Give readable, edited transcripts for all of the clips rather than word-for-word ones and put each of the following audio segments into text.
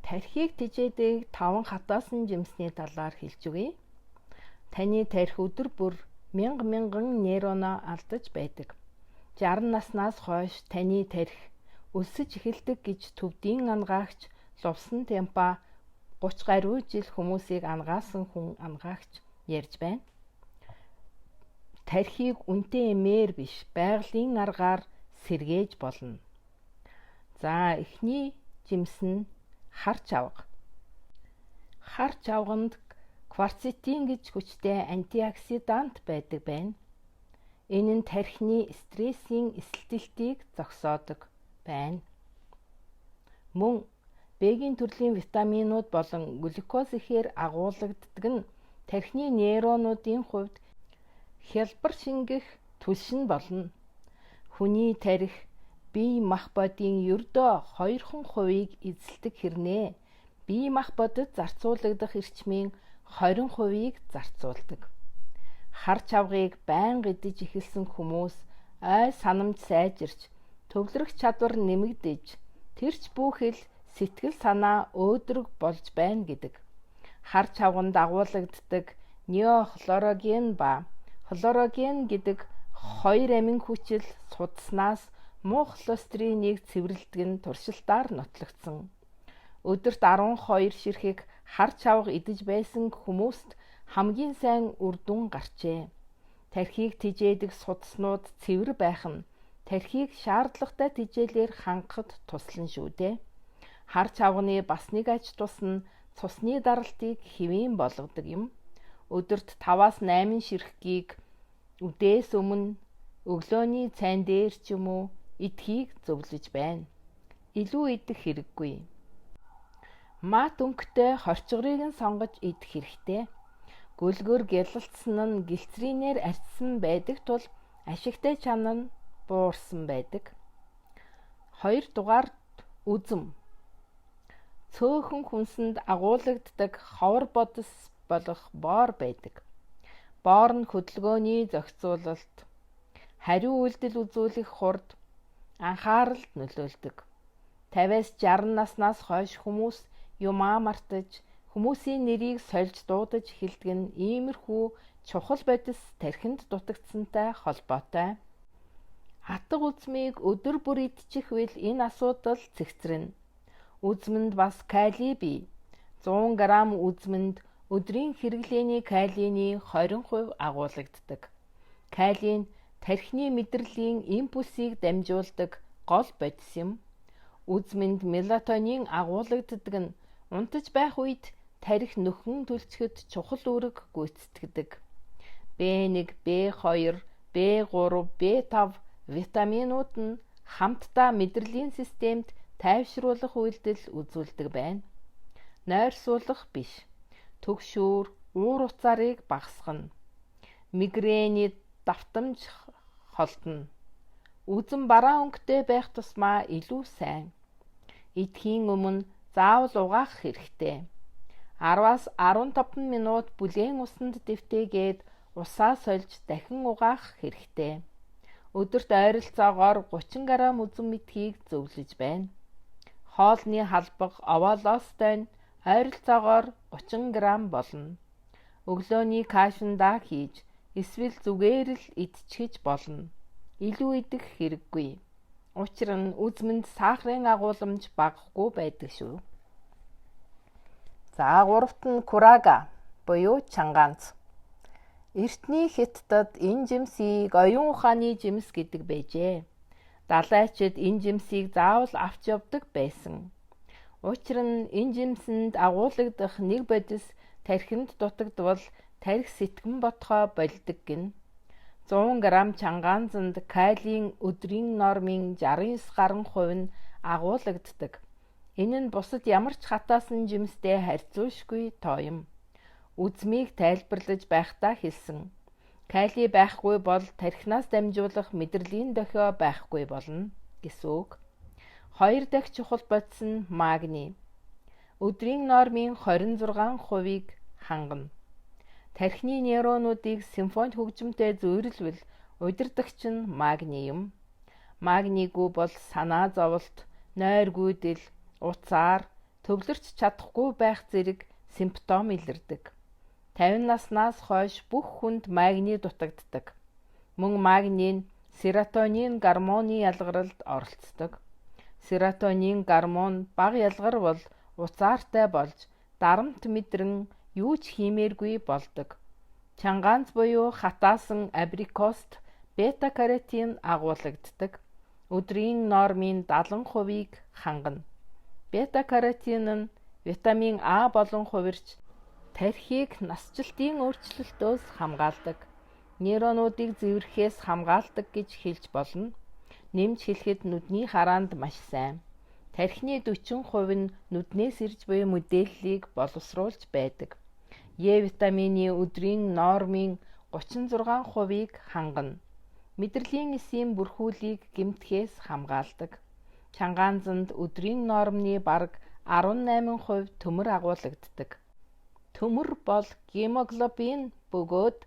Тархийг тэжээдэг 5 хатаасан жимсний талаар хэлж өгье. Таны тархи өдөр бүр мянга мянган нейроноо алдаж байдаг. 60 наснаас хойш таны тархи өлсөж эхэлдэг гэж төвдийн анагаагч Лувсан Темпа 30 гаруй жил хүмүүсийг анагаасан хүн анагаагч ярьж байна. Тархийг үнэтэй эмээр биш, байгалийн аргаар сэргээж болно. За, эхний жимс нь хар чавга. Хар чавганд кварцетин гэж хүчтэй антиоксидант байдаг байна. Энэ нь тархины стрессийн эсэлтэлтийг зогсоодог байна. Мөн Б-гийн төрлийн витаминууд болон глюкоз ихээр агуулагддаг нь тархины нейронуудын хувьд хялбар шингэх түлшин болно. Хүний тархи бие мах бодийн ердөө 2% эзэлдэг хэрнээ бие мах бодит зарцуулагдах эрчмийн 20%-ийг зарцуулдаг. Хар чавгыг байнга идэж эхэлсэн хүмүүс ой санамж сайжирч, төвлөрөх чадвар нэмэгдэж, тэрч бүхэл сэтгэл санаа өөдрөг болж байна гэдэг. Хар чавганд агуулагддаг неохлороген ба хлороген гэдэг хоёр амин хүчил судалснаас муу холестеринийг цэвэрлэдэг нь туршилтаар нотлогдсон. Өдөрт 12 ширхэг хар чавга идэж байсан хүмүүст хамгийн сайн үр дүн гарчээ. Тархийг тэжээдэг судаснууд цэвэр байх нь тархийг шаардлагатай тэжээлээр хангахад туслана шүү дээ. Хар чавганы бас нэг ач тус нь цусны даралтыг хэвийн болгодог юм. Өдөрт 5-аас 8 ширхгийг үдээс өмнө өглөөний цайн дээр ч юм уу идэхийг зөвлөж байна. Илүү идэх хэрэггүй. Мат өнгөтэй хорчгорыг нь сонгож идэх хэрэгтэй. Гөлгөр гялалцсан нь глицеринээр арчсан байдаг тул ашигтай чанар нь буурсан байдаг. 2 дугаар үзэм. Цөөхөн хүнсэнд агуулагддаг ховор бодис болох бор байдаг. Бор нь хөдөлгөөний зохицуулалт, хариу үйлдэл үзүүлэх хурд, анхааралд нөлөөлдөг. 50-аас 60 наснаас хойш хүмүүс юмаа мартаж, хүмүүсийн нэрийг сольж дуудаж эхэлдэг нь иймэрхүү чухал бодис тархинд дутагдсантай холбоотой. Атга үзмийг өдөр бүр идчихвэл энэ асуудал цэгцэрнэ. Үзмэнд бас кали бий. 100 г үзмэнд өдрийн хэрэглээний калийны 20% агуулагддаг. Кали нь тархины мэдрэлийн импульсийг дамжуулдаг гол бодис юм. Үзмэнд мелатонин агуулагддаг нь унтаж байх үед тархи нөхөн түлчихэд чухал үүрэг гүйцэтгэдэг. B1, B2, B3, B5 витаминууд нь хамтдаа мэдрэлийн системд тайвшруулах үйлдэл үзүүлдэг байна. Нойрсуулах биш. Түгшүүр, уур уцаарыг багасгана. Мигрэний давтамж холдоно. Үзэм бараан өнгөтэй байх тусмаа илүү сайн. Идэхийн өмнө заавал угаах хэрэгтэй. 10-аас 15 минут бүлээн усанд дэвтээгээд усаа сольж дахин угаах хэрэгтэй. Өдөрт ойролцоогоор 30 г үзэм идэхийг зөвлөж байна. Хоолны халбага овоолоостой нь ойролцоогоор 30 г болно. Өглөөний кашиндаа хийж эсвэл зүгээр л идчихэж болно. Илүү идэх хэрэггүй. Учир нь үзмэнд сахарын агууламж багагүй байдаг шүү. За, гуравт нь курага буюу чангаанц. Эртний Хятадд энэ жимсийг оюун ухааны жимс гэдэг байжээ. Далайчид энэ жимсийг заавал авч явдаг байсан. Учир нь энэ жимсэнд агуулагдах нэг бодис тархинд дутагдвал тархи сэтгэн бодохоо больдог гэнэ. 100 г чангаанзанд калийн өдрийн нормын 69 гаруй хувь нь агуулагддаг. Энэ нь бусад ямар ч хатаасан жимстэй харьцуулшгүй тоо юм. Үзмийг тайлбарлаж байхдаа хэлсэн. Кали байхгүй бол тархинаас дамжуулах мэдрэлийн дохио байхгүй болно гэсэн үг. Хоёр дахь чухал бодис нь магний. Өдрийн нормын 26%-ийг хангана. Тархины нейронуудыг симфони хөгжимтэй зүйрлвэл удирдагч нь магний юм. Магнийгүй бол санаа зовлт, нойргүйдэл, уцаар, төвлөрч чадахгүй байх зэрэг симптом илэрдэг. 50 наснаас хойш бүх хүнд магний дутагддаг. Мөн магний нь серотонин гормоны ялгаралд оролцдог. Серотонин гормон бага ялгар бол уцаартай болж дарамт мэдрэн юу ч хиймээргүй болдог. Чангаанз буюу хатаасан абрикост бета-каротин агуулагддаг. Өдрийн нормын 70%-ийг хангана. Бета-каротин нь витамин А болон хувирч тархийг насжилтын өөрчлөлтөөс хамгаалдаг. Нейронуудыг зэврэхээс хамгаалдаг гэж хэлж болно. Нэмж хэлэхэд нүдний хараанд маш сайн. Тархины 40% нь нүднээс ирж буй мэдээллийг боловсруулж байдаг. Е витамины өдрийн нормын 36%-ийг хангана. Мэдрэлийн эсийн бүрхүүлийг гэмтэхээс хамгаалдаг. Чангаанзанд өдрийн нормны бараг 18% төмөр агуулагддаг. Төмөр бол гемоглобин бөгөөд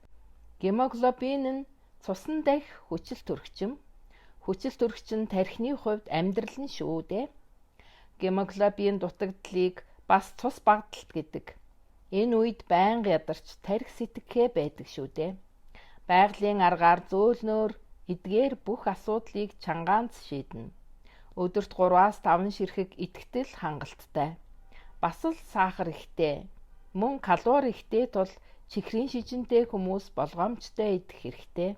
гемоглобин нь цусан дахь хүчил төрөгчм. Хүчил төрөгч нь тархины хувьд амьдрал нь шүү дээ. Гемоглобин дутагдлыг бас цус багадалт гэдэг. Энэ үед байнга ядарч тархи сэтгэхээ байдаг шүү дээ. Байгалийн аргаар зөөлнөөр эдгээр бүх асуудлыг чангаанз шийднэ. Өдөрт 3-5 ширхэг идэхтэл хангалттай. Бас л сахар ихтэй, мөн калори ихтэй тул чихрийн шижинтэй хүмүүс болгоомжтой идэх хэрэгтэй.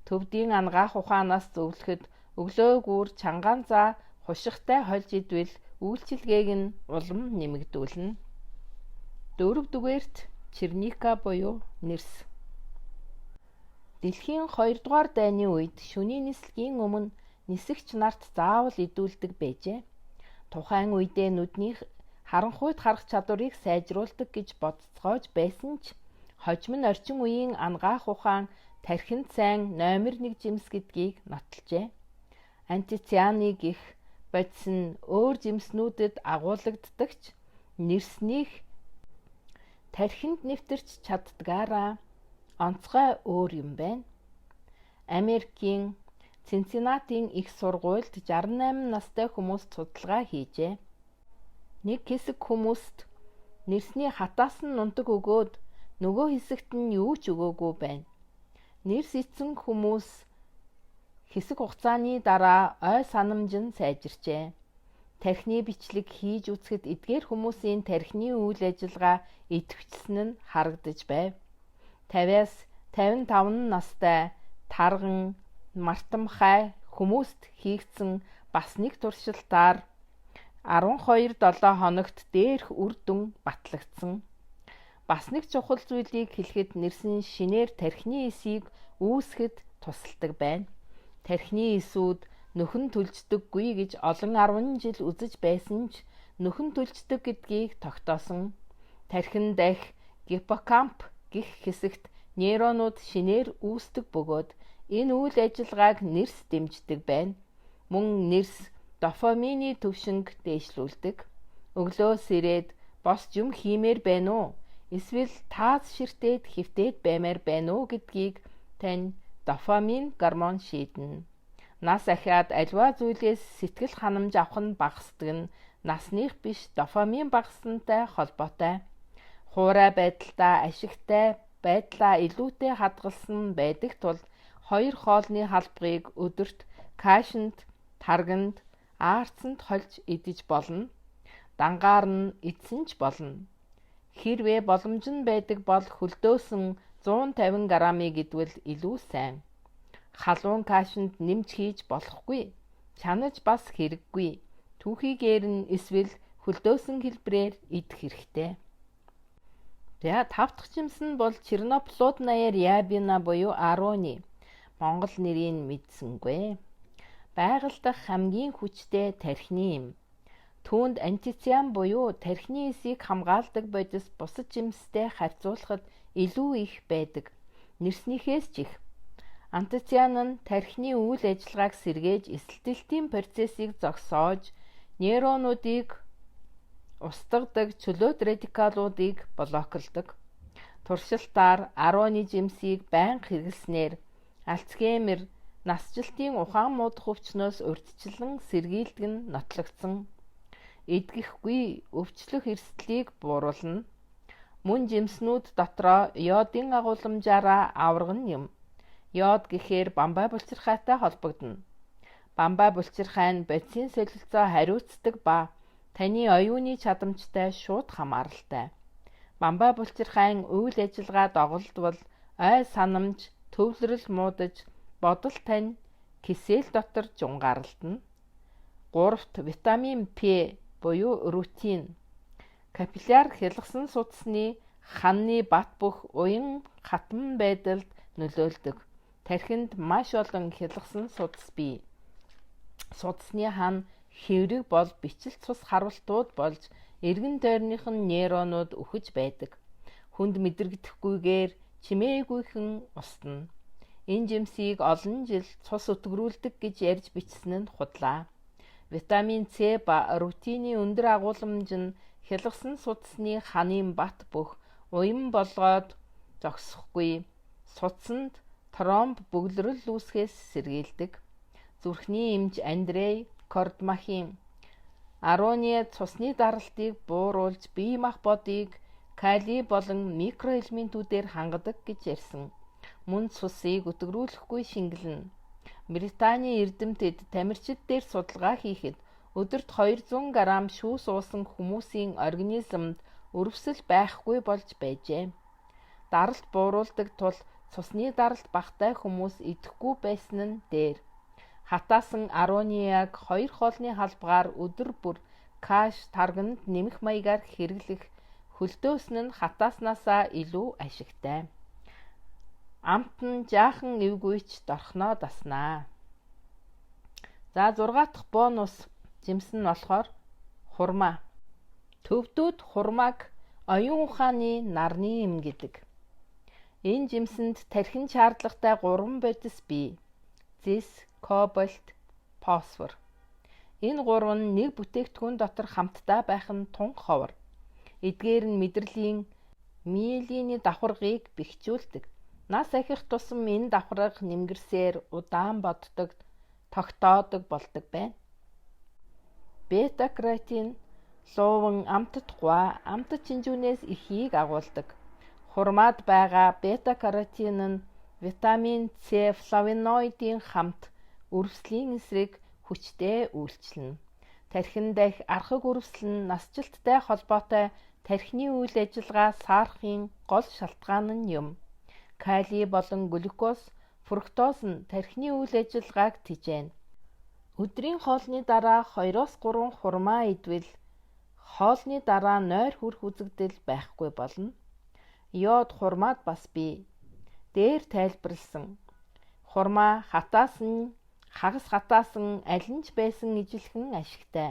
Төвдийн анагаах ухаанаас зөвлөхөд өглөөгүүр чангаанзаа хушигтай хольж идвэл үйлчилгээг нь улам нэмэгдүүлнэ. Дөрөвдүгээрт черника буюу нэрс. Дэлхийн 2 дугаар дайны үед шөнийн нислэгийн өмнө нисэгч нарт заавал идүүлдэг байжээ. Тухайн үедээ нүдний харанхуйд харах чадварыг сайжруулдаг гэж бодцоож байсан ч хожим нь орчин үеийн анагаах ухаан тархинд сайн номер 1 жимс гэдгийг нотолжээ. Антицианы гэх бодис нь өөр жимснүүдэд агуулагддаг ч нэрснийх тархинд нэвтэрч чаддгаараа онцгой өөр юм байна. Америкийн Цинциннатийн их сургуульд 68 настай хүмүүст судалгаа хийжээ. Нэг хэсэг хүмүүст нэрсний хатаасан нунтаг өгөөд нөгөө хэсэгт нь юу ч өгөөгүй байна. Нэрс идсэн хүмүүс хэсэг хугацааны дараа ой санамж нь сайжирчээ. Тархины бичлэг хийж үзэхэд эдгээр хүмүүсийн тархины үйл ажиллагаа идэвхжсэн нь харагдаж байв. 50-аас 55 настай тарган мартамхай хүмүүст хийгдсэн бас нэг туршилтаар 12-7 хоногт дээрх үр дүн батлагдсан. Бас нэг чухал зүйлийг хэлэхэд нэрсэн шинээр тархины эсийг үүсгэхэд тусалдаг байна. Тархины эсүүд нөхөн төлждөггүй гэж олон 10 жил үзэж байсан ч нөхөн төлждөг гэдгийг тогтоосон. Тархин дахь гиппокамп гэх хэсэгт нейронууд шинээр үүсдэг бөгөөд энэ үйл ажиллагааг нэрс дэмждэг байна. Мөн нэрс дофамины түвшинг дээшлүүлдэг. Өглөөс ирээд босч юм хиймээр байна уу? Эсвэл таас ширтээд хэвтээд баймаар байна уу гэдгийг тань дофамин гормон шийднэ. Нас ахиад аливаа зүйлээс сэтгэл ханамж авах нь багасдаг нь насных биш дофамин багассантай холбоотой. Хуурай байдалдаа ашигтай байдлаа илүүтэй хадгалсан байдаг тул хоёр хоолны халбагыг өдөрт кашинд, тарганд, аарцанд хольж идэж болно. Дангаар нь идсэн ч болно. Хэрвээ боломж нь байдаг бол хөлдөөсөн 150 грамыг идвэл илүү сайн. Халуун кашинд нэмж хийж болохгүй. Чанаж бас хэрэггүй. Түүхийгээр нь эсвэл хөлдөөсөн хэлбэрээр идэх хэрэгтэй. За тав дахь жимс нь бол Черноплодная рябина буюу арони. Монгол нэрийг мэдсэнгүй. Байгаль дахь хамгийн хүчтэй тархины эм. Түүнд антициан буюу тархины эсийг хамгаалдаг бодис бусад жимстэй харьцуулахад илүү их байдаг. Нэрснийхээс ч их. Антициан нь тархины үйл ажиллагааг сэргээж эсэлтэлтийн процессыг зогсоож нейронуудыг устгадаг чөлөөт радикалуудыг блоклдог. Туршилтаар ароны жимсийг байнга хэрэглэснээр Альцгеймер насжилтын ухаан муудах өвчнөөс урьдчилан сэргийлдэг нь нотлогдсон. Эдгэхгүй өвчлөх эрсдлийг бууруулна. Мөн жимснүүд дотроо йодын агуулмжаараа аварган юм. Йод гэхээр бамбай булчирхайтай холбогдоно. Бамбай булчирхай нь бодисын солилцоо хариуцдаг ба таны оюуны чадамжтай шууд хамааралтай. Бамбай булчирхайн үйл ажиллагаа доголдвол ой санамж, төвлөрөл муудаж, бодол тань кисэл дотор жунгаарлтана. Гуравт витамин П буюу рутин. Капилляр хялгасан судасны ханны бат бөх уян хатан байдалд нөлөөлдөг. Тархинд маш олон хялгасан судас бий. Судасны хан хэврэг бол бичил цус харуултууд болж эргэн тойрных нь нейронууд үхэж байдаг. Хүнд мэдрэгдэхгүйгээр чимээгүйхэн устна. Энэ жимсийг олон жил цус өтгөрүүлдэг гэж ярьж бичсэн нь худлаа. Витамин С ба рутины өндөр агуулмж нь хялгасан судасны ханын бат бөх уян болгоод зогсохгүй судсанд тромб бөглөрөл үүсгэхээс сэргийлдэг. Зүрхний эмч Андрей Кордмахин арония цусны даралтыг бууруулж бие махбодыг кали болон микроэлементүүдээр хангадаг гэж ярьсан. Мөн цусыг өтгөрүүлэхгүй шингэлнэ. Британий эрдэмтэд тамирчид дээр судалгаа хийхэд өдөрт 200 г шүүс уусан хүмүүсийн организмд өрөвсөл байхгүй болж байжээ. Даралт бууруулдаг тул цусны даралт багатай хүмүүс идэхгүй байсан нь дээр. Хатаасан аронияг 2 хоолны халбгаар өдөр бүр каш тарганд нэмэх маягаар хэрэглэх хөлдөөсөн нь хатааснаасаа илүү ашигтай. Амт нь жаахан эвгүйч дорхноо даснаа. За 6 дахь бонус жимс нь болохоор хурмаа. Төвдүүд хурмааг оюун ухааны нарны эм гэдэг. Энэ жимсэнд тархин шаардлагатай 3 бодис бий. Зэс, кобальт, фосфор. Энэ гурав нь нэг бүтээгдэхүүн дотор хамтдаа байх нь тун ховор. Эдгээр нь мэдрэлийн миелиний давхаргыг бэхжүүлдэг. Нас ахих тусам энэ давхарга нэмгэрсээр удаан боддог, тогтоодог болдог байна. Бета-каротин лууван амтат гуай, амтат шинжүүнээс ихийг агуулдаг. Хурмаад байгаа бета-каротин нь витамин С, флавоноидын хамт өрөвслийн эсрэг хүчтэй үйлчилнэ. Тархин дах архаг өрөвсөл нь насжилттай холбоотой тархины үйл ажиллагаа саарахын гол шалтгаан нь юм. Кали болон глюкоз, фруктоз нь тархины үйл ажиллагааг тэжээнэ. Өдрийн хоолны дараа 2-3 хурмаа идвэл хоолны дараа нойр хүрх үзэгдэл байхгүй болно. Йод хурмаад бас бий. Дээр тайлбарласан. Хурмаа хатаасан, хагас хатаасан аль нь ч байсан ижилхэн ашигтай.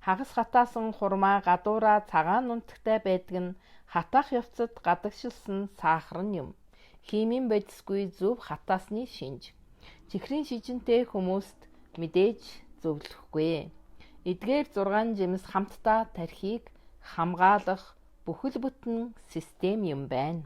Хагас хатаасан хурмаа гадуураа цагаан нунтагтай байдаг нь хатаах явцад гадагшилсан сахар нь юм. Химийн бодисгүй зөв хатаасны шинж. Чихрийн шижинтэй хүмүүст мэдээж зөвлөхгүй. Эдгээр 6 жимс хамтдаа тархийг хамгаалах бүхэл бүтэн систем юм байна.